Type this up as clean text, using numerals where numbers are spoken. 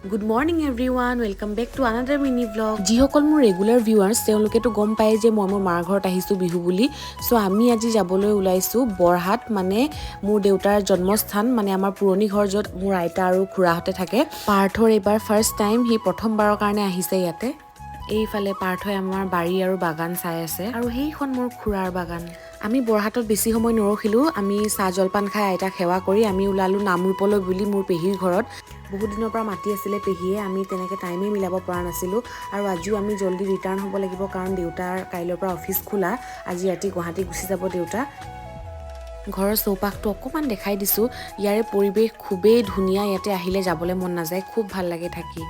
Good morning everyone, welcome back to another mini vlog. যিসকল মোৰ regular viewers, তেওঁলোকেতো গম পায় যে মই মোৰ মাৰ ঘৰত আহিছোঁ বিহু বুলি। চ' আমি আজি যাবলৈ ওলাইছোঁ বৰহাট, মানে মোৰ দেউতাৰ জন্মস্থান, মানে আমাৰ পুৰণি ঘৰ, য'ত মোৰ আইতা আৰু খুৰাহঁতে থাকে। পাৰ্থৰ এইবাৰ ফাৰ্ষ্ট টাইম, সি প্ৰথমবাৰৰ কাৰণে আহিছে ইয়াতে। এইফালে পাৰ্থই আমাৰ বাৰী আৰু বাগান চাই আছে আৰু সেইখন মোৰ খুৰাৰ বাগান। আমি বৰহাটত বেছি সময় নৰখিলোঁ। আমি চাহ জলপান খাই, আইতাক সেৱা কৰি আমি ওলালোঁ নামৰূপলৈ বুলি মোৰ পেহীৰ ঘৰত। বহুত দিনৰ পৰা মাতি আছিলে পেহীয়ে, আমি তেনেকৈ টাইমেই মিলাব পৰা নাছিলোঁ। আৰু আজিও আমি জল্দি ৰিটাৰ্ণ হ'ব লাগিব, কাৰণ দেউতাৰ কাইলৈৰ পৰা অফিচ খোলা। আজি ৰাতি গুৱাহাটী গুচি যাব দেউতা। ঘৰৰ চৌপাশটো অকণমান দেখাই দিছোঁ। ইয়াৰে পৰিৱেশ খুবেই ধুনীয়া। ইয়াতে আহিলে যাবলৈ মন নাযায়, খুব ভাল লাগে থাকি।